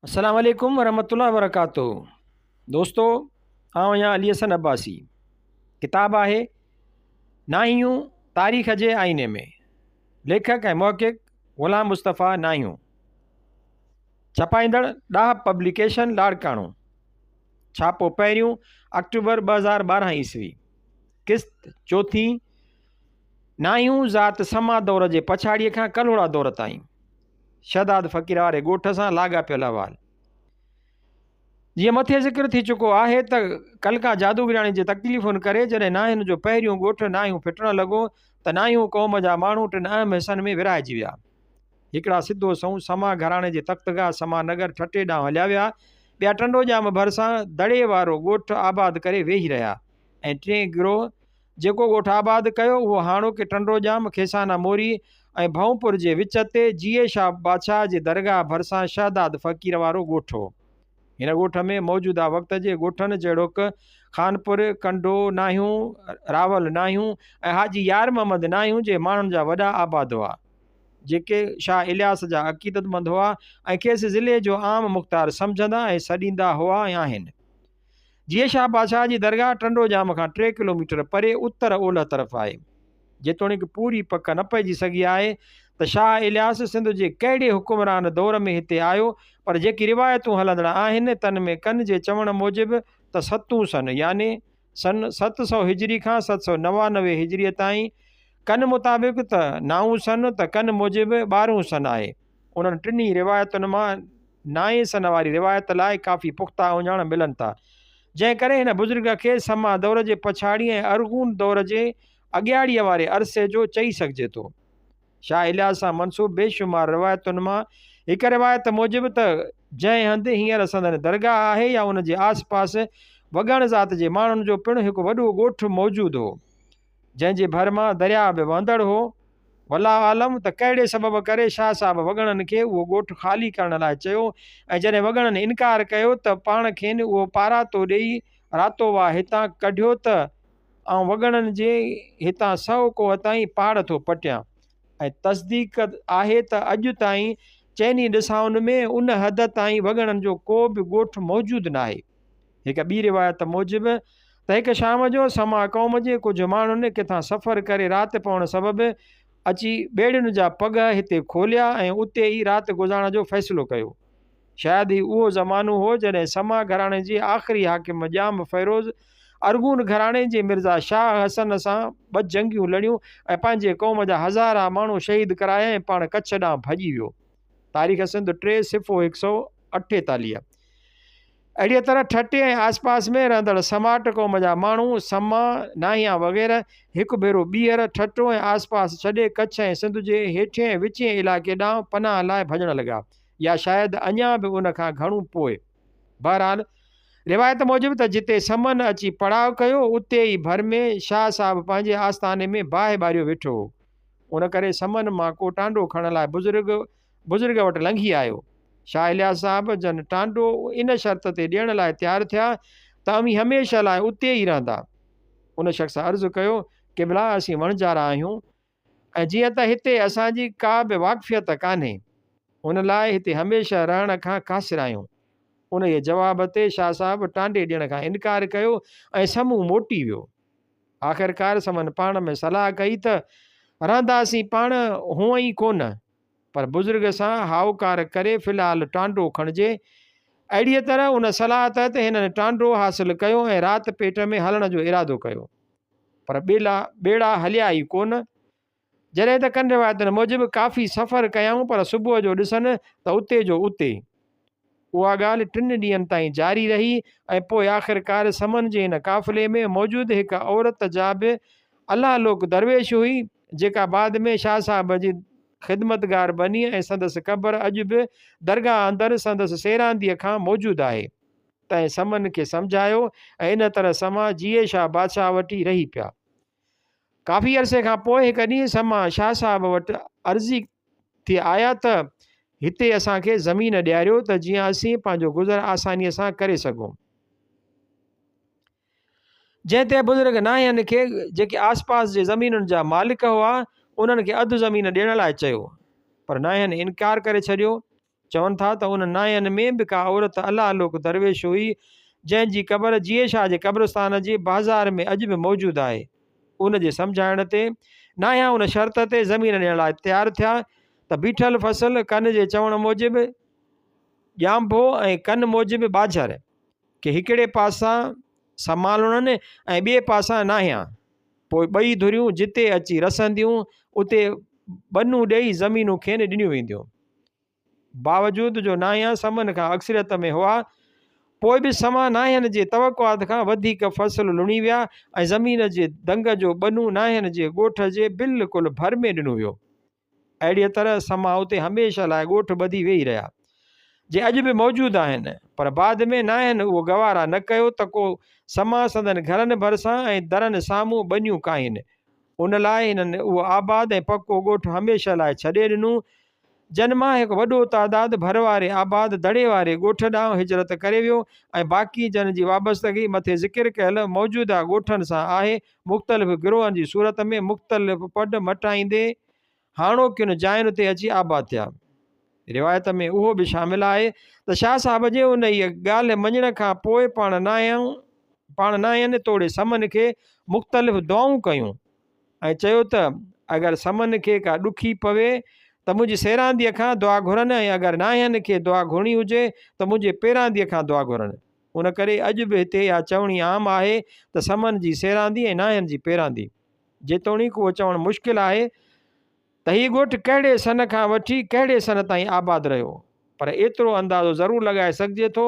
السلام عليڪم ورحمة الله وبرڪاته دوستو آئون آهيان علي حسن عباسي ڪتاب آهي ناهيون تاريخ جي آئيني ۾ ليکڪ ۽ محقق غلام مصطفيٰ ناهيون ڇپائيندڙ ڏاهپ پبليڪيشن لاڙڪاڻو ڇاپو پهريون آڪٽوبر 2012 عيسوي قسط چوٿين ناهيون ذات سما دور جي پڇاڙيء کان ڪلهوڙا دور تائين شهداد فقير واري ڳوٺ سان لاڳاپيل احوال. جيئن مٿي ذڪر ٿي چڪو آهي ته ڪلڪا جادوگرياڻي جي تڪليفن ڪري جڏهن ناهين جو پهريون ڳوٺ ناهيون ڦٽڻ لڳو ته ناهيون قوم جا ماڻهو ٽن اهم حصن ۾ ورهائجي ويا. هڪڙا سڌو سنئون سما گهراڻي جي تختگاهه سما نگر ٺٽي ڏانهن هليا ويا، ٻيا ٽنڊوڄام ڀرسان دڙي وارو ڳوٺ آباد ڪري ويهي رهيا ۽ ٽئين گروهه جيڪو ڳوٺ آباد ڪيو، اهو هاڻوڪي ٽنڊوڄام، کيسانا موري ۽ ڀئونپور جي وچ تي جيئي شاهه بادشاهه جي درگاهه ڀرسان شهداد فقير وارو ڳوٺ هو. هن ڳوٺ ۾ موجوده وقت جي ڳوٺن جهڙوڪ خانپور، ڪنڊو ناهيون، راول ناهيون ۽ حاجي يار محمد ناهيون جي ماڻهن جا وڏا آباد هئا، جيڪي شاهه الياس جا عقيدتمند هئا ۽ کيس ضلعي جو عام مختار سمجهندا ۽ سڏيندا هئا ۽ آهن. جيئي شاهه بادشاهه جي درگاهه ٽنڊو ڄام کان ٽي ڪلوميٽر پري اتر اولهه طرف آهي. جيتوڻيڪ پوري پڪ نه پئجي سگهي آهي ته شاهه الياس سنڌ جي ڪهڙي حڪمران دور ۾ هتي آيو پر جيڪي روايتون هلندڙ آهن تن ۾ ڪن جي چوڻ موجب ته ستون سن يعني سن 700 هجري کان 799 هجريء تائين، ڪن مطابق ته نائون سن ته ڪن موجب ٻارهون سن آهي. انهن ٽنهي روايتن مان نائين سن واري روايت لاء ڪافي پختا اهڃاڻ ملن ٿا، جنهن ڪري هن بزرگ کي سما دور جي پڇاڙي ۽ ارغون دور جي اڳياڙيء واري عرصي جو چئي سگهجي ٿو. شاهه الياس سان منسوب بيشمار روايتن مان هڪ روايت موجب ته جنهن هنڌ هينئر سندن درگاهه آهي يا ان جي آس پاس وڳڻ ذات جي ماڻهن جو پڻ هڪ وڏو ڳوٺ موجود هو، جنهن جي ڀر مان درياهه به وهندڙ هو. والله اعلم ته ڪهڙي سبب ڪري شاهه صاحب وڳڻن کي اهو ڳوٺ خالي ڪرڻ لاء چيو ۽ جڏهن وڳڻن انڪار ڪيو ته پاڻ کين اهو پاراتو ڏيئي راتو واهه هتان ڪڍيو ته آئون وڳڻن جي هتان سئو ڪوهه تائين پاڙ ٿو پٽيان ۽ تصديق آهي ته اڄ تائين چئني ڏسائن ۾ ان حد تائين وڳڻن جو ڪو به ڳوٺ موجود ناهي. هڪ ٻي روايت موجب ته هڪ شام جو سما قوم جي ڪجهه ماڻهن ڪٿان سفر ڪري رات پوڻ سبب اچي ٻيڙين جا پڳهه هتي کوليا ۽ اتي ئي رات گذارڻ جو فيصلو ڪيو. شايد هي اهو زمانو هو جڏهن سما گهراڻي جي آخري حاڪم ڄام فيروز ارغون گهراڻي جي مرزا شاهه حسن سان ٻه جنگيون لڙيون ۽ پنهنجي قوم جا هزارها ماڻهو شهيد ڪرايا ۽ پاڻ ڪڇ ڏانهن ڀڄي ويو. تاريخ سنڌ ٽي صفحو 148. اهڙيء طرح ٺٽي ۽ آسپاس ۾ رهندڙ سماٽ قوم جا ماڻهو، سما، ناهيان وغيره، هڪ ڀيرو ٻيهر ٺٽو ۽ آسپاس ڇڏي ڪڇ ۽ سنڌ جي هيٺئين ۽ وچئين علائقي ڏانهن پناهه لاء ڀڄڻ لڳا يا شايد اڃا به ان کان گهڻو پوء. بهرحال، روايت موجب ته جتي سمن اچي پڙاء ڪيو، اتي ئي ڀر ۾ شاهه صاحب پنهنجي آستاني ۾ باهه ٻاريو ويٺو هو. ان ڪري سمن مان ڪو ٽانڊو کڻڻ لاء بزرگ بزرگ وٽ لنگهي آيو. شاهه الياس صاحب جن ٽانڊو ان شرط تي ڏيڻ لاء تيار ٿيا ته اوهين هميشه لاء اتي ئي رهندا. ان شخص عرض ڪيو، قبلا اسين وڻجارا آهيون ۽ جيئن ته هتي اسان جي ڪا به واقفيت ڪانهي، ان لاء هتي هميشه رهڻ کان قاصر آهيون. انهيء جواب تي شاهه صاحب ٽانڊي ڏيڻ کان انڪار ڪيو ۽ سمون موٽي ويو. آخرڪار سمن پاڻ ۾ صلاح ڪئي ته رهنداسين پاڻ هونئن ئي ڪونه، پر بزرگ سان هائوڪار ڪري في الحال ٽانڊو کڻجي. اهڙيء طرح ان صلاح تحت هنن ٽانڊو حاصل ڪيو ۽ رات پيٽ ۾ هلڻ جو ارادو ڪيو. پر ٻيلا ٻيڙا هليا ئي ڪونه. جڏهن ته ڪن روايتن موجب ڪافي سفر ڪيائون پر صبح جو ڏسن ته اتي جو اتي. اها ڳالهه ٽن ڏينهن تائين جاري رهي ۽ پوء آخرڪار سمن جي هن قافلي ۾ موجود هڪ عورت جا به الله لوڪ درويش هئي، جيڪا بعد ۾ شاهه صاحب جي خدمتگار بني ۽ سندس قبر اڄ به درگاهه اندر سندس سيرانديء کان موجود آهي. تنهن سمن کي سمجهايو ۽ ان طرح سما جيئي شاهه بادشاهه وٽ ئي رهي پيا. ڪافي عرصي کان پوء هڪ ڏينهن سما شاهه صاحب وٽ عرضي ٿي آيا ته هتي اسان کي زمين ڏياريو ته جيئن اسين پنهنجو گذر آسانيء سان ڪري سگهون. جنهن تي بزرگ ناهين کي جيڪي آسپاس جي زمينن جا مالڪ هئا، انهن کي اڌ زمين ڏيڻ لاء چيو، پر ناهين انڪار ڪري ڇڏيو. چون ٿا ته انهن ناهين ۾ به ڪا عورت الله لوڪ درويش هئي، جنهن جي قبر جيئي شاهه جي قبرستان جي بازار ۾ اڄ به موجود آهي. ان جي سمجهائڻ تي ناهيان ان شرط تي زمين ڏيڻ لاء تيار ٿيا ته بيٺل فصل ڪن جي چوڻ موجب ڄانڀو ۽ ڪن موجب ٻاجهر کي هڪڙي پاسان سمالڻن ۽ ٻئي پاسان ناهيان. پوء ٻئي ڌريون جتي اچي رسنديون، اتي ٻنون ڏيئي زمينون کين ڏنيون وينديون. باوجود جو ناهيان سمن کان اڪثريت ۾ هئا، پوء به سما ناهين جي توقعات کان وڌيڪ فصل لڻي ويا ۽ زمين جي دنگ جو ٻنون ناهين جي ڳوٺ جي بلڪل ڀر ۾ ڏنو ويو. اهڙيء طرح سما اتي هميشه لاء ڳوٺ ٻڌي ويهي رهيا، جي اڄ به موجود آهن، پر بعد ۾ ناهن اهو گوارا نه ڪيو ته ڪو سما سندن گهرن ڀرسان ۽ درن سامهون ٻنيون ڪاهين. ان لاء هنن اهو آباد ۽ پڪو ڳوٺ هميشه لاء ڇڏي ڏنو، جن مان هڪ وڏو تعداد ڀر واري آباد دڙي واري ڳوٺ ڏانهن هجرت ڪري ويو ۽ باقي جن جي وابستگي مٿي ذڪر ڪيل موجوده ڳوٺن سان آهي، مختلف گروهن جي صورت ۾ مختلف پڊ مٽائيندي هاڻوڪين جاين تي اچي آباد ٿيا. روايت ۾ اهو به شامل آهي ته شاهه صاحب جي انهيء ڳالهه مڃڻ کان پوء پاڻ ناهيائون پاڻ ناهين توڙي سمن کي مختلف دعائون ڪيون ۽ چيو ته اگر سمن کي ڪا ڏکي پوي ته منهنجي سيرانديء کان دعا گهرن ۽ اگر ناهين کي دعا گهرڻي هجي ته منهنجي پيرانديء کان دعا گهرن. ان ڪري اڄ به هتي اها چوڻي عام آهي ته سمن جي سيراندي ۽ ناهين جي پيراندي. جيتوڻيڪ اهو چوڻ مشڪل آهي ته هي ڳوٺ ڪهڙي سن کان وٺي ڪهڙي سن تائين آباد رهيو، پر ايترو اندازو ضرور لڳائي سگهجي ٿو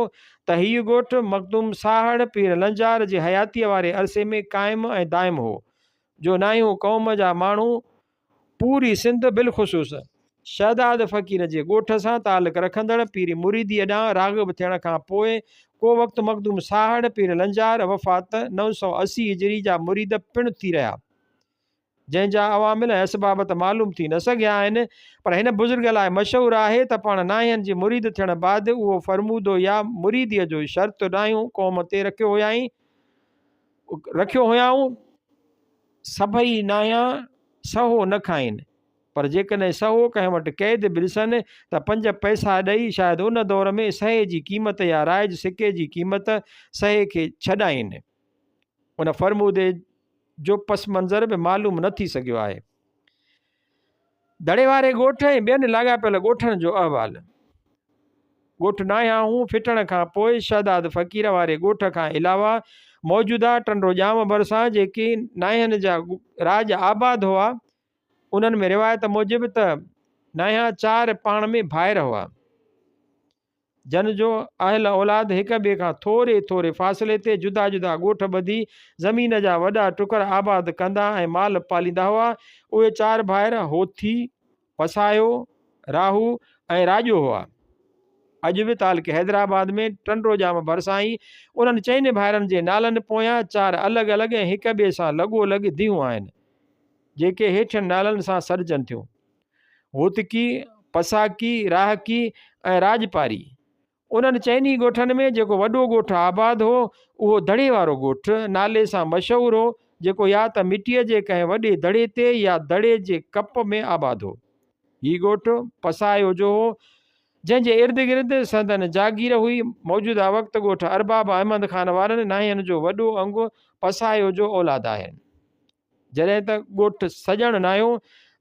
ته هيء ڳوٺ مخدوم ساهڙ پير لنجار جي حياتيء واري عرصي ۾ قائم ۽ دائم هو، جو ناهيون قوم جا ماڻهو پوري سنڌ بالخصوص شهداد فقير جي ڳوٺ سان تعلق رکندڙ پيري مريديء ڏانهن راغب ٿيڻ کان پوء ڪو وقت مخدوم ساهڙ پير لنجار وفات 980 هجري جا مريد پڻ ٿي رهيا، جنهن جا عوامل ۽ اسباب ته معلوم ٿي نه سگهيا آهن، پر هن بزرگ لاء مشهور آهي ته پاڻ ناهين جي مريد ٿيڻ بعد اهو فرمودو يا مريديء جو شرط ناهيون قوم تي رکيو هيائين رکيو هيائون. سڀئي ناهيان سهو نه کائين، پر جيڪڏهن سهو ڪنهن وٽ قيد به ڏسن ته پنج پئسا ڏئي شايد ان دور ۾ سهي جي قيمت يا رائج سڪي جي قيمت سهي کي ڇڏائين. ان فرمودي جو پس منظر به معلوم نه ٿي سگهيو آهي. دڙي واري ڳوٺ ۽ ٻين لاڳاپيل ڳوٺن جو احوال. ڳوٺ ناهياهون ڦٽڻ کان پوء شهداد فقير واري ڳوٺ کان علاوه موجوده ٽنڊو ڄام ڀرسان جيڪي ناهين جا راڄ آباد هئا، انهن ۾ روايت موجب ته ناهيان چار پاڻ ۾ ڀائر هئا. جن جو اهل اولاد هڪ ٻئي کان ٿوري ٿوري فاصلي تي جدا جدا ڳوٺ ٻڌي زمين جا وڏا ٽڪر آباد ڪندا ۽ مال پاليندا هئا. اهي چار ڀائر هوٿي، پسايو، راهو ۽ راڄو هئا. اڄ به تعلقي حيدرآباد ۾ ٽنڊو ڄام ڀرسان ئي انهن چئن ڀائرن جي نالن پويان چار الڳ الڳ ۽ هڪ ٻئي سان لڳو لڳ ديهون آهن، جيڪي هيٺين نالن سان سڏجن ٿيون. هوتڪي، پساڪي، راهڪي ۽ راڄپاري. انهن چئني ڳوٺن ۾ جيڪو وڏو ڳوٺ آباد هو، اهو دڙي وارو ڳوٺ نالي سان مشهور هو، جيڪو يا ته مٽيء جي ڪنهن وڏي دڙي تي يا دڙي جي ڪپ ۾ آباد هو. هي ڳوٺ پسايو جو هو، جنهن جي ارد گرد سندن جاگير هئي. موجوده وقت ڳوٺ ارباب احمد خان وارن ناهين جو وڏو انگ پسايو جو اولاد آهن. جڏهن ته ڳوٺ سڄڻ ناهيو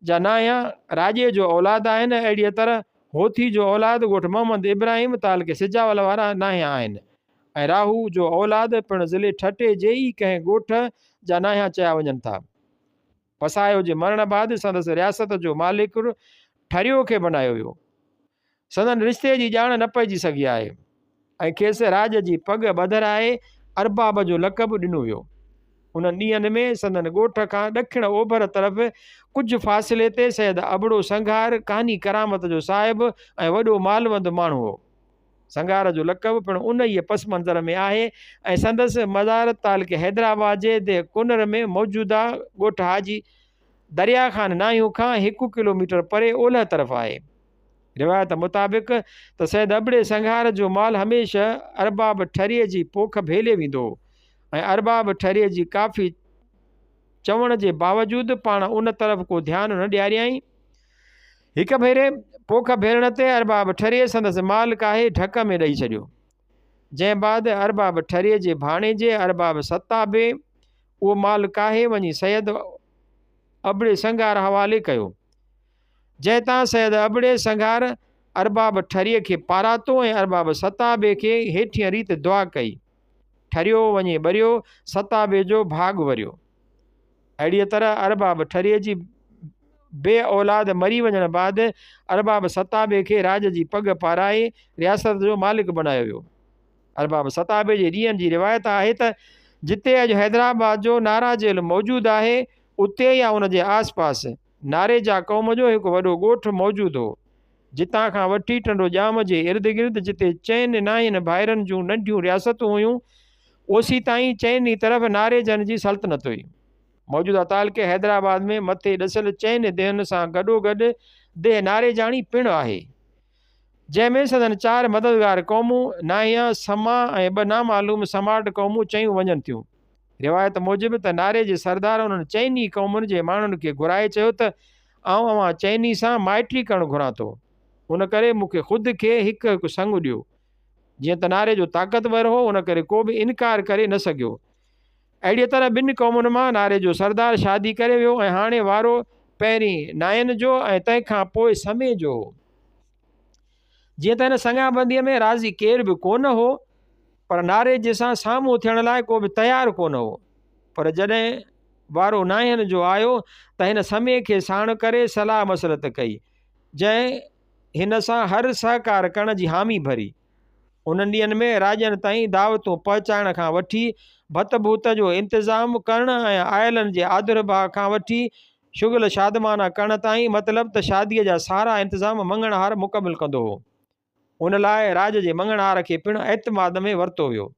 جا ناهيان راڄي جو اولاد آهن، اهڙيء طرح هوٿي جو اولاد ڳوٺ محمد ابراهيم تعلقي سجاول وارا ناهيان آهن ۽ راهو جو اولاد پڻ ضلعي ٺٽي جي ئي ڪنهن ڳوٺ جا ناهيان چيا وڃن ٿا. پسايو جي مرڻ بعد سندس رياست جو مالڪ ٺريو کي بنايو ويو. سندن رشتي جي ڄاڻ نه پئجي سگهي آهي ۽ کيس راڄ جي پڳ ٻڌرائي ارباب جو لقب ڏنو ويو. انهن ڏينهن ۾ سندن ڳوٺ کان ڏکڻ اوڀر طرف ڪجهه فاصلي تي سيد ابڙو سنگهار ڪاني ڪرامت جو صاحب ۽ وڏو مالوند ماڻهو هو. سنگهار جو لقب پڻ انهيء پس منظر ۾ آهي ۽ سندس مزار تعلقي حيدرآباد جي ديهه ڪنر ۾ موجوده ڳوٺ حاجي دريا خان ناهيون کان هڪ ڪلوميٽر پري اولهه طرف آهي. روايت مطابق ته سيد ابڙي سنگهار جو مال هميشه ارباب ٺريء جي پوک ڀيلي ويندو هو ۽ ارباب ٺريء جي ڪافي چوڻ جي باوجود پاڻ ان طرف ڪو ڌيان نه ڏياريائين. هڪ ڀيري پوک ڀيرڻ تي ارباب ٺريء سندس مال ڪاهي ڍڪ ۾ ڏئي ڇڏيو. جنهن بعد ارباب ٺريء جي ڀاڻيجي ارباب ستابي اهو مال ڪاهي وڃي سيد ابڙي سنگهار حوالي ڪيو. جنهن تان سيد ابڙي سنگهار ارباب ٺريء کي پاراتو ۽ ارباب ستابي کي هيٺينء ريت دعا ڪئي، ٺريو وڃي ٻريو، ستابي جو ڀاڳ وريو. اهڙيء طرح ارباب ٺريء جي بي اولاد مري وڃڻ بعد ارباب ستابي کي راڄ جي پڳ پارائي رياست جو مالڪ بڻايو ويو. ارباب ستابي جي ڏينهن جي روايت آهي ته جتي اڄ حيدرآباد جو نارا جيل موجود آهي اتي يا ان جي آس پاس ناريجا قوم جو هڪ وڏو ڳوٺ موجود هو جتان کان وٺي ٽنڊو ڄام جي ارد گرد جتي چئن ناهين ڀائرن جون ننڍيون رياستون هيون، اوسيتائين چئن ئي طرف ناريجن جي سلطنت هئي. موجوده تعلقي حيدرآباد ۾ مٿي ڏسيل چئن ديهن سان گڏوگڏ ديهه ناريجاڻي پڻ آهي، جنهن ۾ سندن چار مددگار قومون، ناهيان، سما ۽ ٻه نامعلوم سماٽ قومون چيون وڃن ٿيون. روايت موجب ته ناري جي سردار انهن چئن ئي قومن جي ماڻهن کي گهرائي چيو ته آئون اوهان چئني سان مائٽي ڪرڻ گهران ٿو، ان ڪري مون کي خود کي هڪ هڪ سڱ ڏيو. جيئن ته ناري جو طاقتور هو، ان ڪري ڪو به انڪار ڪري نه سگهيو. اهڙيء طرح ٻن قومن مان ناري جو سردار شادي ڪري ويو ۽ هاڻي وارو پهرين نائين جو ۽ تنهن کان پوء سمي جو هو. جيئن ته هن سڱابنديء ۾ راضي ڪير به ڪونه هو، پر ناريجي سان سامهون ٿيڻ لاء ڪو به تيار ڪونه هو. پر جڏهن وارو ناهين جو آيو ته هن سمي کي ساڻ ڪري صلاح مصلحت ڪئي، جنهن هن سان هر سهڪار ڪرڻ جي حامي ڀري. انهن ڏينهن ۾ راڄن تائين دعوتون پهچائڻ کان وٺي ڀت ڀوت جو انتظام ڪرڻ ۽ آيلن جي آڌرڀاء کان وٺي شغل شادمانه ڪرڻ تائين مطلب ته شاديء جا سارا انتظام مڱڻهار مڪمل ڪندو هو. ان لاء راڄ جي مڱڻهار کي پڻ اعتماد ۾ ورتو ويو.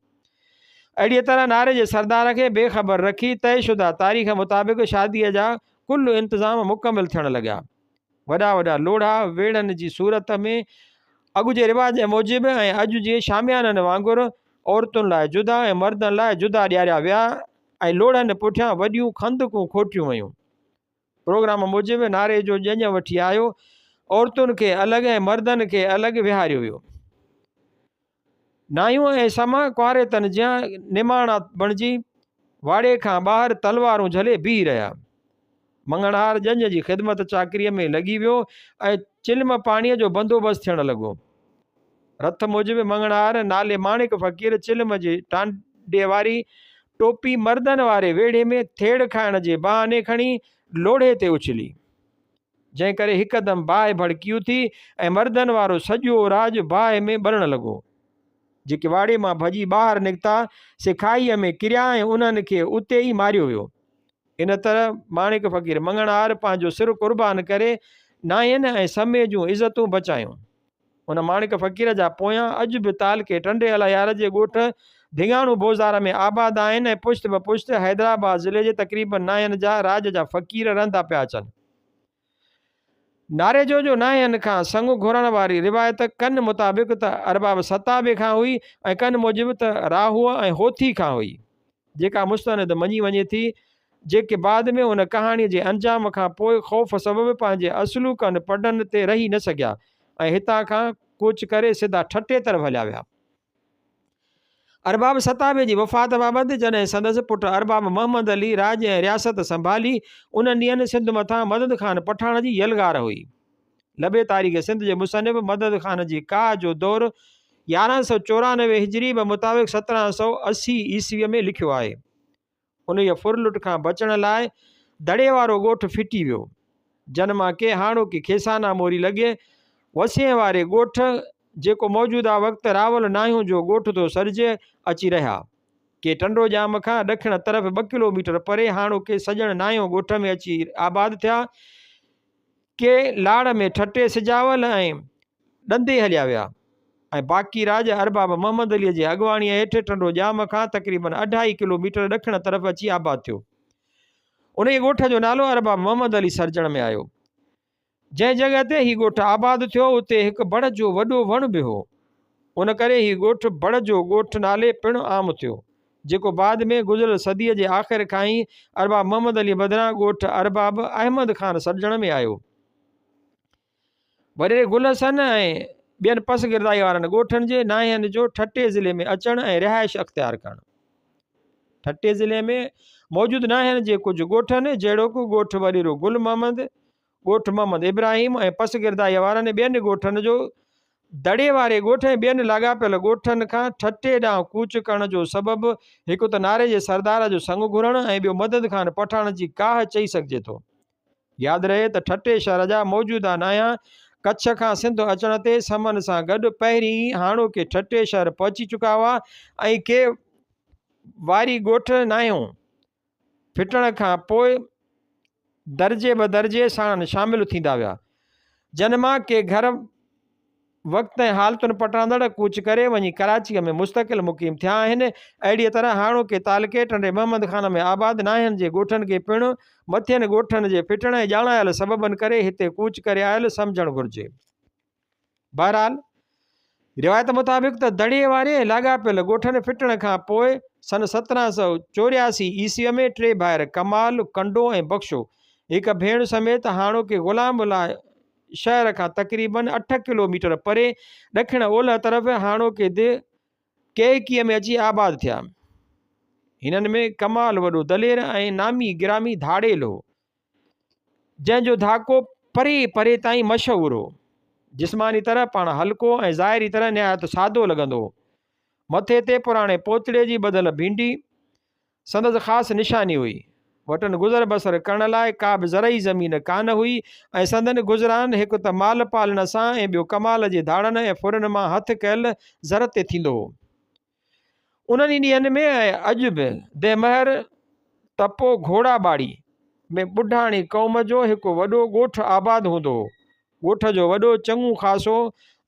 اهڙيء طرح ناري جي سردار کي بي خبر رکي طئي شده تاريخ مطابق شاديء جا ڪل انتظام مڪمل ٿيڻ لڳا. وڏا وڏا لوڙها ويڙهن جي صورت ۾ اڳ جي رواج موجب ۽ اڄ جي شاميانن وانگر عورتن لاء جدا ۽ مردن لاء جدا ڏياريا ويا ۽ لوڙهن پٺيان وڏيون خندقون کوٽيون ويون. پروگرام موجب ناري جو ڄڃ وٺي آيو. عورتن کي الڳ ۽ مردن کي الڳ ويهاريو ويو. نايون ۽ سما ڪنواريتن جيان نماڻا بڻجي واڙي کان ٻاهر تلوارون جهلي بيهي رهيا. مڱڻهار ڄڃ جي خدمت چاڪريء ۾ لڳي ويو ۽ چلم پاڻيء جو بندوبست ٿيڻ لڳو. رٿ موجب مڱڻهار نالي ماڻڪ فقير چلم جي ٽانڊي واري ٽوپي مردن واري ويڙهي ۾ ٿيڙ کائڻ جي بهاني کڻي لوڙهي تي اڇلي، جنهن ڪري هڪدم باهه ڀڙڪي اٿي ۽ مردن وارو سڄو راڄ باهه ۾ ٻرڻ لڳو. جيڪي واڙي مان ڀڄي ٻاهر نڪتا، سي کاهيء ۾ ڪريا ۽ انهن کي اتي ئي ماريو ويو. ان طرح ماڻڪ فقير مڱڻهار پنهنجو سر قربان ڪري ناهين ۽ سمي جون عزتون بچايون. ان ماڻڪ فقير جا پويان اڄ به تعلقي ٽنڊي الهيار جي ڳوٺ ڌڱاڻو بوزار ۾ آباد آهن ۽ پشت به پشت حيدرآباد ضلعي جي تقريبن ناهين جا راڄ جا فقير رهندا پيا اچن. ناريجو جو ناهين کان سڱ گهرڻ واري روايت ڪن مطابق ته ارباب ستابي کان هئي ۽ ڪن موجب ته راهوء ۽ هوٿي کان هئي، جيڪا مستند مڃي وڃي ٿي، جيڪي بعد ۾ ان ڪهاڻيء جي انجام کان پوء خوف سبب پنهنجي اصلوڪن پڊن تي رهي نه سگهيا ۽ هتان کان ڪوچ ڪري سڌا ٺٽي طرف هليا ويا. ارباب ستابي جي وفات بابت جڏهن سندس پٽ ارباب محمد علي راڄ ۽ رياست سنڀالي، انهن ڏينهن سنڌ مٿان مدد خان پٺاڻ جي يلغار هئي. لبي تاريخ سنڌ جي مصنف مدد خان جي ڪاهه جو دور 1194 هجري بمطابق 1780 عيسويء ۾ لکيو آهي. انهيء ڦرلٽ کان بچڻ لاء دڙي وارو ڳوٺ ڦٽي ويو، جن مان ڪي هاڻوڪي کيسانا موري لڳي وسين واري ڳوٺ، جيڪو موجوده وقت راول ناهيون جو ڳوٺ ٿو سڏجي، اچي رهيا. ڪي ٽنڊو ڄام کان ڏکڻ طرف ٻه ڪلوميٽر پري هاڻوڪي سڄڻ ناهيون ڳوٺ ۾ اچي آباد ٿيا. ڪي لاڙ ۾ ٺٽي، سجاول ۽ ڏندي هليا ويا ۽ باقي راڄ ارباب محمد عليء جي اڳواڻيء هيٺ ٽنڊو ڄام کان تقريباً اڍائي ڪلو ميٽر ڏکڻ طرف اچي آباد ٿيو. انهيء ڳوٺ جو نالو ارباب محمد علي سرجڻ ۾ آيو. جنهن جڳهه تي هي ڳوٺ آباد ٿيو، اتي هڪ بڙ جو وڏو وڻ به هو. ان ڪري هي ڳوٺ بڙ جو ڳوٺ نالي پڻ عام ٿيو، جيڪو بعد ۾ گذريل صديء جي آخر کان ئي ارباب محمد علي بدران ڳوٺ ارباب احمد خان سڏجڻ ۾ آيو. وڏيري گل حسن ۽ ٻين پسگردائي وارن ڳوٺن جي ناهين جو ٺٽي ضلعي ۾ اچڻ ۽ رهائش اختيار ڪرڻ. ٺٽي ضلعي ۾ موجود ناهين جي ڪجهه ڳوٺن جهڙوڪ ڳوٺ وڏيرو گل محمد، ڳوٺ محمد ابراهيم ۽ پسگردائي وارن ٻين ڳوٺن جو دڙي واري ڳوٺ ۽ ٻين لاڳاپيل ڳوٺن کان ٺٽي ڏانهن ڪوچ ڪرڻ جو سبب هڪ ته ناري جي سردار جو سڱ گهرڻ ۽ ٻيو مدد خان پٺاڻ جي ڪاهه چئي سگهجي ٿو. ياد رهي ته ٺٽي شهر جا موجوده ناهيان ڪڇ کان سنڌ اچڻ تي سمن سان گڏ پهرين ئي هاڻوڪي ٺٽي شهر پهچي چڪا هئا ۽ ڪي واري ڳوٺ ناهيون ڦٽڻ کان پوء درجي بدرجي ساڻن شامل ٿيندا ويا جن مان ڪي گهر وقت ۽ حالتن پٽاندڙ ڪوچ ڪري وڃي ڪراچيء ۾ مستقل مقيم ٿيا آهن. اهڙيء طرح هاڻوڪي تعلقي ٽنڊي محمد خان ۾ آباد ناهين جي ڳوٺن کي پڻ مٿين ڳوٺن جي ڦٽڻ ۽ ڄاڻايل سببن ڪري هتي ڪوچ ڪري آيل سمجهڻ گهرجي. بهرحال روايت مطابق ته دڙي واري ۽ لاڳاپيل ڳوٺن ڦٽڻ کان پوء سن 1784 عيسويء ۾ ٽي ڀائر ڪمال، ڪنڊو ۽ بخشو هڪ ڀيڻ سميت هاڻوڪي غلام الله شهر کان تقريباً اٺ ڪلو ميٽر پري ڏکڻ اولهه طرف هاڻوڪي ديهه ڪيهڪيء ۾ اچي آباد ٿيا. هنن ۾ ڪمال وڏو دلير ۽ نامي گرامي ڌاڙيل هو، جنهن جو ڌاڪو پري پري تائين مشهور هو. جسماني طرح پاڻ هلڪو ۽ ظاهري طرح نهايت سادو لڳندو هو. مٿي تي پراڻي پوتڙي جي ٻڌل ڀينڊي، سندس خاص نشاني هئي. وٽن گذر بسر ڪرڻ لاء ڪا به زرعي زمين ڪانه هئي ۽ سندن گذران هڪ ته مال پالڻ سان ۽ ٻيو ڪمال جي ڌاڙن ۽ ڦرن مان هٿ ڪيل زر تي ٿيندو هو. انهن ئي ڏينهن ۾ ۽ اڄ به ديمهر تپو گهوڙا ٻاڙي ۾ ٻڍاڻي قوم جو هڪ وڏو ڳوٺ آباد هوندو هو. ڳوٺ جو وڏو چڱو خاصو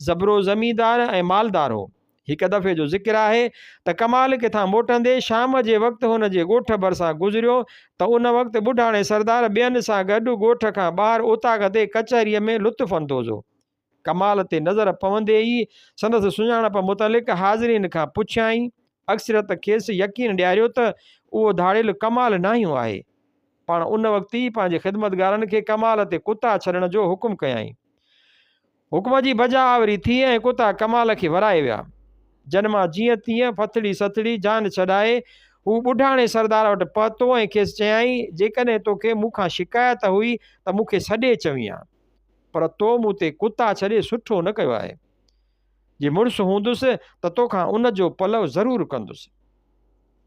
زبرو زميندار ۽ مالدار هو. هڪ دفعي جو ذڪر آهي ته ڪمال ڪٿان موٽندي شام جي وقت هن جي ڳوٺ ڀرسان گذريو ته ان وقت ٻڍاڻي سردار ٻين سان گڏ ڳوٺ کان ٻاهر اوطاق تي ڪچهريء ۾ لطف اندوز هو. ڪمال تي نظر پوندي ئي سندس سڃاڻپ متعلق حاضرين کان پڇيائين. اڪثريت کيس يقين ڏياريو ته اهو ڌاڙيل ڪمال ناهيون آهي. پاڻ ان وقت ئي پنهنجي خدمتگارن کي ڪمال تي ڪتا ڇڏڻ جو حڪم ڪيائين. حڪم جي بجا آوري ٿي ۽ ڪتا ڪمال کي ورائي ويا. جن مان جيئن تيئن ڦٿڙي سٿڙي جان ڇڏائي هو ٻڍاڻي سردار وٽ پهتو ۽ کيس چيائين، جيڪڏهن توکي مون کان شڪايت هئي ته مون کي سڏي چوين ها، پر تو مون تي ڪتا ڇڏي سٺو نه ڪيو آهي. جي مڙس هوندس ته توکان ان جو پلئه ضرور ڪندس.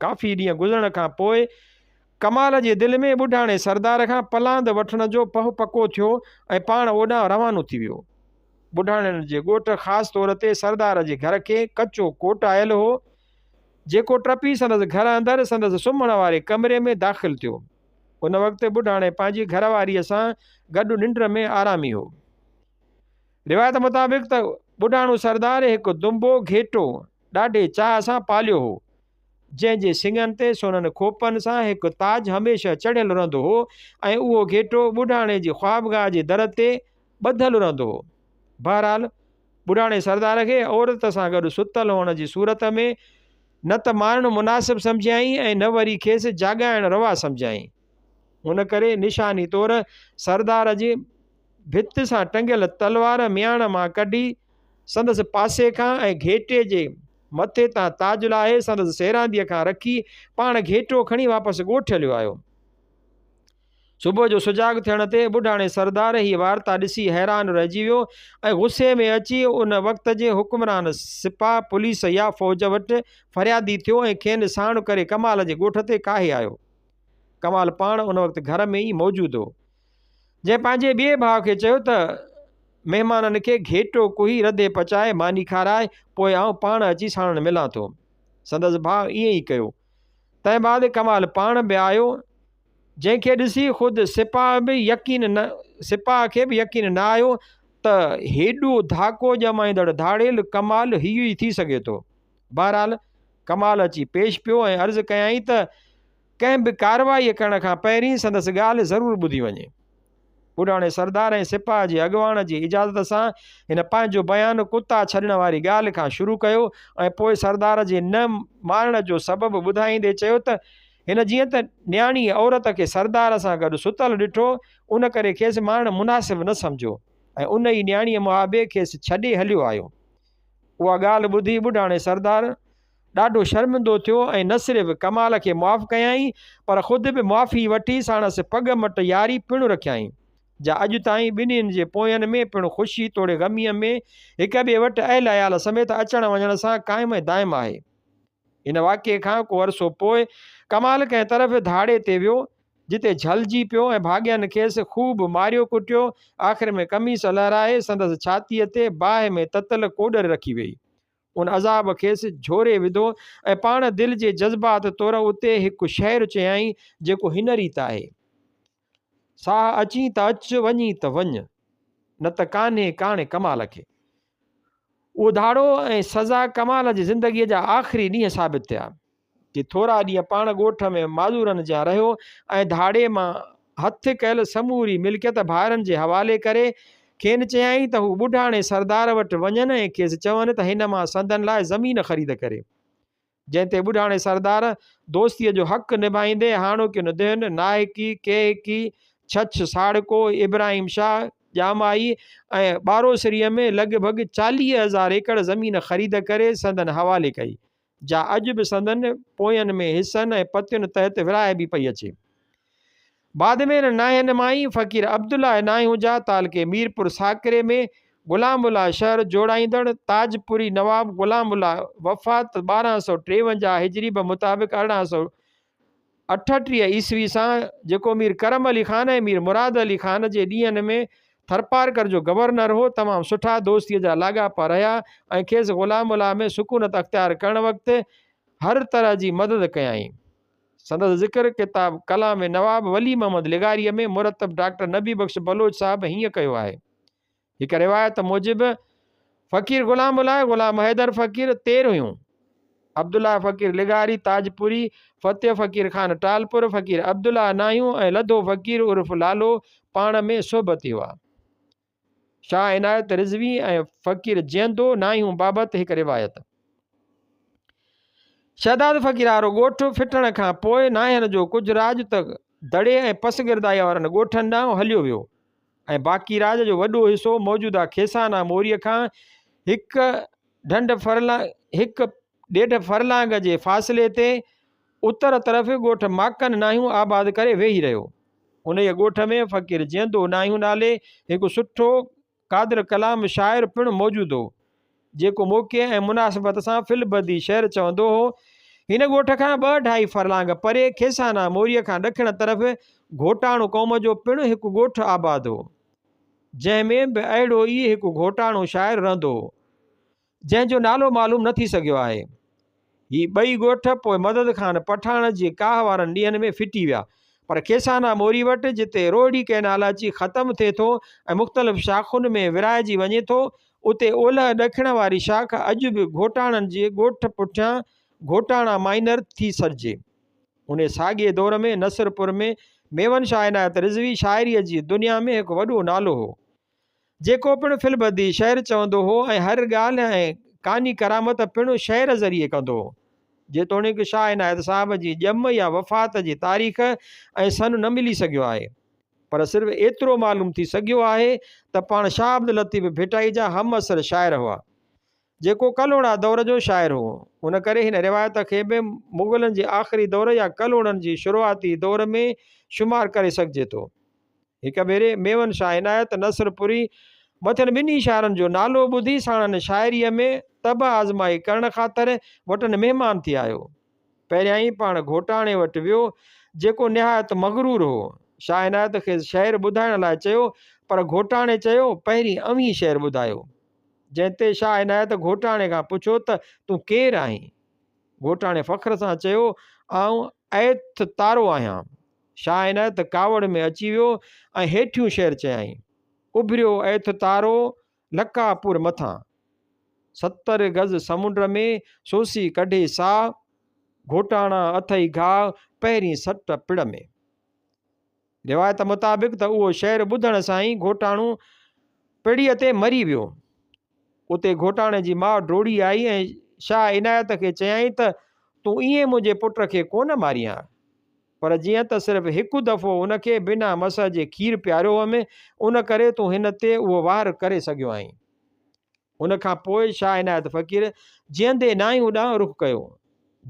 ڪافي ڏينهن گذرڻ کان پوء ڪمال جي دل ۾ ٻڍاڻي سردار کان پلاند وٺڻ جو پهه پڪو ٿيو ۽ پاڻ اوڏانهن روانو ٿي ويو. ٻڍاڻين جي ڳوٺ خاص طور تي سردار جي گهر کي ڪچو ڪوٽ آيل هو، جيڪو ٽپي سندس گهر اندر سندس سمهڻ واري ڪمري ۾ داخل ٿيو. ان وقت ٻڍاڻي پنهنجي گهر واريء سان گڏ ننڊ ۾ آرامي هو. روايت مطابق ته ٻڍاڻو سردار هڪ دنبو گهيٽو ڏاڍي چاهه سان پاليو هو، جنهن جي سڱن تي سونن کوپن سان هڪ تاج هميشه چڙهيل رهندو هو ۽ اهو گهيٽو ٻڍاڻي جي خوابگاهه جي در تي ٻڌل رهندو هو. بهرحال ٻڍاڻي سردار کي عورت سان گڏ ستل هئڻ جي صورت ۾ نه ته مارڻ مناسب سمجهيائين ۽ نه وري کيس جاڳائڻ روا سمجهيائين. ان ڪري نشاني طور سردار جي ڀت سان ٽنگيل تلوار مياڻ مان ڪڍي سندس پاسي کان ۽ گهيٽي جي مٿي تان تاج لاهي سندس سيرانديء کان رکي پاڻ گهيٽو کڻي واپس ڳوٺ هليو آيو. صبح جو سجاڳ ٿيڻ تي ٻڍاڻي سردار هيء وارتا ڏسي حيران رهجي ويو ۽ غصي ۾ اچي ان وقت جي حڪمران سپاهه، پوليس يا فوج وٽ فريادي ٿيو ۽ کين ساڻ ڪري ڪمال جي ڳوٺ تي ڪاهي آيو. ڪمال پاڻ ان وقت گهر ۾ ئي موجود هو. جنهن پنهنجي ٻئي ڀاء کي چيو ته مهمانن کي گهيٽو ڪهي رڌي پچائي ماني کارائي پوء آئون پاڻ اچي ساڻن ملان ٿو. سندس ڀاء ائين ئي ڪيو. تنهن بعد ڪمال پاڻ به آيو جنهن کي ڏسي خود سپاهه به يقين نه سپاهه کي به يقين نه آيو ته هيڏو ڌاڪو ڄمائيندڙ ڌاڙيل ڪمال هيء ئي ٿي سگهي ٿو. بهرحال ڪمال اچي پيش پيو ۽ عرض ڪيائين ته ڪنهن به ڪارروائيء ڪرڻ کان پهرين سندس ڳالهه ضرور ٻڌي وڃي. ٻڍاڻي سردار ۽ سپاهه جي اڳواڻ جي اجازت سان هن پنهنجو بيان ڪتا ڇڏڻ واري ڳالهه کان شروع ڪيو ۽ پوء سردار جي نه مارڻ جو سبب ٻڌائيندي چيو ته هن جيئن ته نياڻيء عورت کي سردار سان گڏ ستل ڏٺو ان ڪري کيس مارڻ مناسب نه سمجهيو. ۽ ان ئي نياڻيء محابي کيس ڇڏي هليو آيو. اها ڳالهه ٻڌي ٻڍاڻي سردار ڏاڍو شرمندو ٿيو ۽ نه صرف ڪمال کي معاف ڪيائين پر خود به معافي وٺي ساڻس پڳ مٽ ياري پڻ رکيائين، جا اڄ تائين ٻنهين جي پوين ۾ پڻ خوشي توڙي غميء ۾ هڪ ٻئي وٽ اهل عيال سميت اچڻ وڃڻ سان قائم ۽ دائم آهي. ان واقعي کان ڪو عرصو پوء ڪمال ڪنهن طرف ڌاڙي تي ويو، جتي جهلجي پيو ۽ ڀاڳين کيس خوب ماريو ڪٽيو، آخر ۾ قميص لهرائي سندس ڇاتيء تي باهه ۾ تتل ڪوڏر رکي ويئي. ان عذاب کيس جهوري وڌو ۽ پاڻ دل جي جذبات طور اتي هڪ شعر چيائين، جيڪو هن ريت آهي. ساهه اچين ته اچ، وڃين ته وڃ، نه ته ڪانهي ڪاڻي ڪمال کي. اهو ڌاڙو ۽ سزا ڪمال جي زندگيء جا آخري ڏينهن ثابت ٿيا. ڪي ٿورا ڏينهن پاڻ ڳوٺ ۾ معذورن جيان رهيو ۽ ڌاڙي مان هٿ ڪيل سموري ملڪيت ڀائرن جي حوالي ڪري کين چيائين ته هو ٻڍاڻي سردار وٽ وڃن ۽ کيس چون ته هن مان سندن لاء زمين خريد ڪري. جنهن تي ٻڍاڻي سردار دوستيء جو حق نڀائيندي هاڻوڪين دهن، ناهڪي، ڪيهڪي، ڇڇ، ساڙڪو، ابراهيم شاهه، ڄامائي ۽ ٻاروسريء ۾ لڳ ڀڳ 40,000 ايڪڙ زمين خريد ڪري سندن حوالي ڪئي، جا اڄ به سندن پوين ۾ حصن ۽ پتين تحت ورهائبي پئي اچي. بعد ۾ هن ناهين مان ئي فقير عبدالله ناهيون جا تعلقي ميرپور ساڪري ۾ غلام الله شهر جوڙائيندڙ تاجپوري نواب غلام الله وفات 1253 هجري بمطابق 1838 عيسوي سان جيڪو مير ڪرم علي خان ۽ مير مراد علي خان جي ڏينهن ۾ ٿرپارڪر جو گورنر هو تمام سٺا دوستي جا لاڳاپا رهيا ۽ کيس غلام الله ۾ سڪونت اختيار ڪرڻ وقت هر طرح جي مدد ڪيائين. سندس ذڪر ڪتاب ڪلام نواب ولي محمد لغاريء ۾ مرتب ڊاڪٽر نبي بخش بلوچ صاحب هيئن ڪيو آهي. هڪ روايت موجب فقير غلام الله، غلام حيدر فقير تير هيون، عبدالله فقير لغاري تاجپوري، فتح فقير خان ٽالپر، فقير عبدالله ناهيون ۽ لڌو فقير عرف لالو پاڻ ۾ صحبتي هئا. شاهه عنايت رضوي ۽ فقير جيئندو ناهيون بابت هڪ روايت. شهداد فقير وارو ڳوٺ ڦٽڻ کان پوء ناهين جو ڪجهه راڄ ته دڙي ۽ پسگردائيء وارن ڳوٺن ڏانهن هليو ويو ۽ باقي راڄ جو وڏو حصو موجوده کيسانا موريء کان هڪ ڍنڍ فرلانگ هڪ ڏيڍ فرلانگ جي فاصلي تي اتر طرف ڳوٺ ماڪن ناهيون آباد ڪري ويهي رهيو. انهيء ڳوٺ ۾ فقير جيئندو ناهيون نالي هڪ سٺو قادر ڪلام شاعر پڻ موجود هو، جيڪو موقعي ۽ مناسبت سان في البديع شعر چوندو هو. هن ڳوٺ کان ٻه اڍائي فرلانگ پري کيسانا موريء کان ڏکڻ طرف گهوٽاڻو قوم جو پڻ هڪ ڳوٺ آباد هو، جنهن ۾ به اهڙو ئي هڪ گهوٽاڻو شاعر رهندو هو. جنهن جو نالو معلوم نه ٿي سگهيو آهي. هي ٻئي ڳوٺ پوء مدد خان پٺاڻ جي ڪاهه وارن ڏينهن ۾ ڦٽي ويا. پر کيسانا موري وٽ جتي روهڙي ڪئنال اچي ختم ٿئي ٿو ۽ مختلف شاخن ۾ ورهائجي وڃي ٿو، اتي اولهه ڏکڻ واري شاخ اڄ به گهوٽاڻن جي ڳوٺ پٺيان گهوٽاڻا مائنر ٿي سڏجي. انهي ساڳئي دور ۾ نصرپور ۾ ميون شاهه عنايت رضوي شاعريء جي دنيا ۾ هڪ وڏو نالو هو. جيڪو پڻ في البديع شعر چوندو هو ۽ هر ڳالهه ۽ ڪاني ڪرامت پڻ شعر ذريعي ڪندو هو. جيتوڻيڪ شاهه عنايت صاحب جي ڄم يا وفات جي تاريخ ۽ سن نه ملي سگهيو آهي، پر صرف ايترو معلوم ٿي سگهيو آهي ته پاڻ شاهه عبداللطيف ڀٽائي جا همعصر شاعر هئا، جيڪو ڪلهوڙا دور جو شاعر هو. ان ڪري هن روايت کي به مغلن جي آخري دور يا ڪلهوڙن جي شروعاتي دور ۾ شمار ڪري سگهجي ٿو. هڪ ڀيري ميون شاهه عنايت نصرپوري مٿين ٻنهي شاعرن جو نالو ٻڌي ساڻن شاعريء ۾ طبع آزمائي ڪرڻ خاطر وٽن مهمان ٿي آيو. پهريائين پاڻ گهوٽاڻي وٽ ويو، جيڪو نهايت مغرور هو. شاهه عنايت کيس شعر ٻڌائڻ لاء چيو، پر گهوٽاڻي چيو، پهرين اوهين شعر ٻڌايو. جنهن تي شاهه عنايت گهوٽاڻي کان پڇيو ته تون ڪير آهين؟ گهوٽاڻي فخر سان چيو، آئون ايٿ تارو آهيان. شاهه عنايت ڪاوڙ ۾ اچي ويو ۽ هيٺيون شعر چيائين. اڀريو ايٿ تارو، لڪا پور مٿان. 70 گز سمنڊ ۾، سوسي ڪڍي ساهه. گهوٽاڻا اٿئي گاهه، پهرين سٽ پڙ ۾. روايت مطابق ته اهو شعر ٻڌڻ سان ئي گهوٽاڻو پڙيء تي مري ويو. اتي گهوٽاڻي جي ماء ڊوڙي آئي ۽ شاهه عنايت کي چيائين ته تون ائين منهنجي پٽ کي ڪونه مارين ها. پر جيئن ته صرف هڪ دفعو ان کي بنا مسح جي کير پياريو هئم، ان ڪري تون هن تي اهو وار ڪري سگهيو آهين. ان کان پوء شاهه عنايت فقير جيئندي ناهيون ڏانهن رخ ڪيو.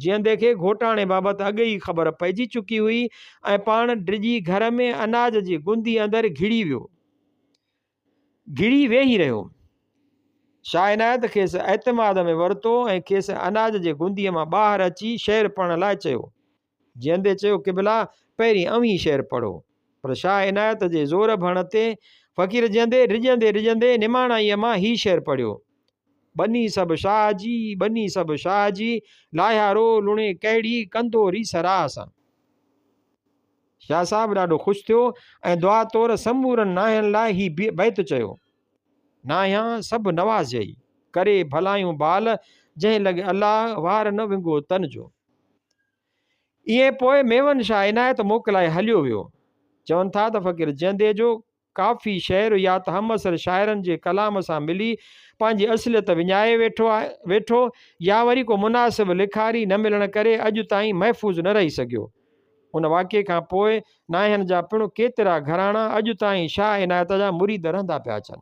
جيئندي کي گهوٽاڻي بابت اڳ ئي خبر پئجي چڪي هئي ۽ پاڻ ڊڄي گهر ۾ اناج جي گندي اندر گهڙي ويو. گهڙي ويهي رهيو. شاهه عنايت کيس اعتماد ۾ ورتو ۽ کيس اناج جي گنديء مان ٻاهر اچي شعر پڙهڻ لاء چيو. جيئندي چيو، قبلا! پهرين اوهين شعر پڙهو. پر شاهه عنايت جي زور ڀرڻ تي فقير جيئندي ڊڄندي ڊڄندي نماڻائيء مان هي شعر پڙهيو. ٻني سڀ شاهه جي، ٻني سڀ شاهه جي، لاهيارو لڻي ڪهڙي، ڪندو ريس راهه سان. شاهه صاحب ڏاڍو خوش ٿيو ۽ دعا طور سمورن ناهين لاء هي بيت چيو. ناهيان سڀ نوازيئي، ڪري ڀلايون بال، جنهن لڳ الله، وار نه ونگو تن جو. ائين پوء ميون شاهه عنايت موڪلائي هليو ويو. چون ٿا ته فقير جيئندي جو ڪافي شعر يا ته همعصر شاعرن جي ڪلام سان ملي پنهنجي اصليت وڃائي ويٺو يا وري ڪو مناسب لکاري نه ملڻ ڪري اڄ تائين محفوظ نه رهي سگهيو. ان واقعي کان پوء ناهين جا پڻ ڪيترا گهراڻا اڄ تائين شاهه عنايت جا مريد رهندا پيا اچن.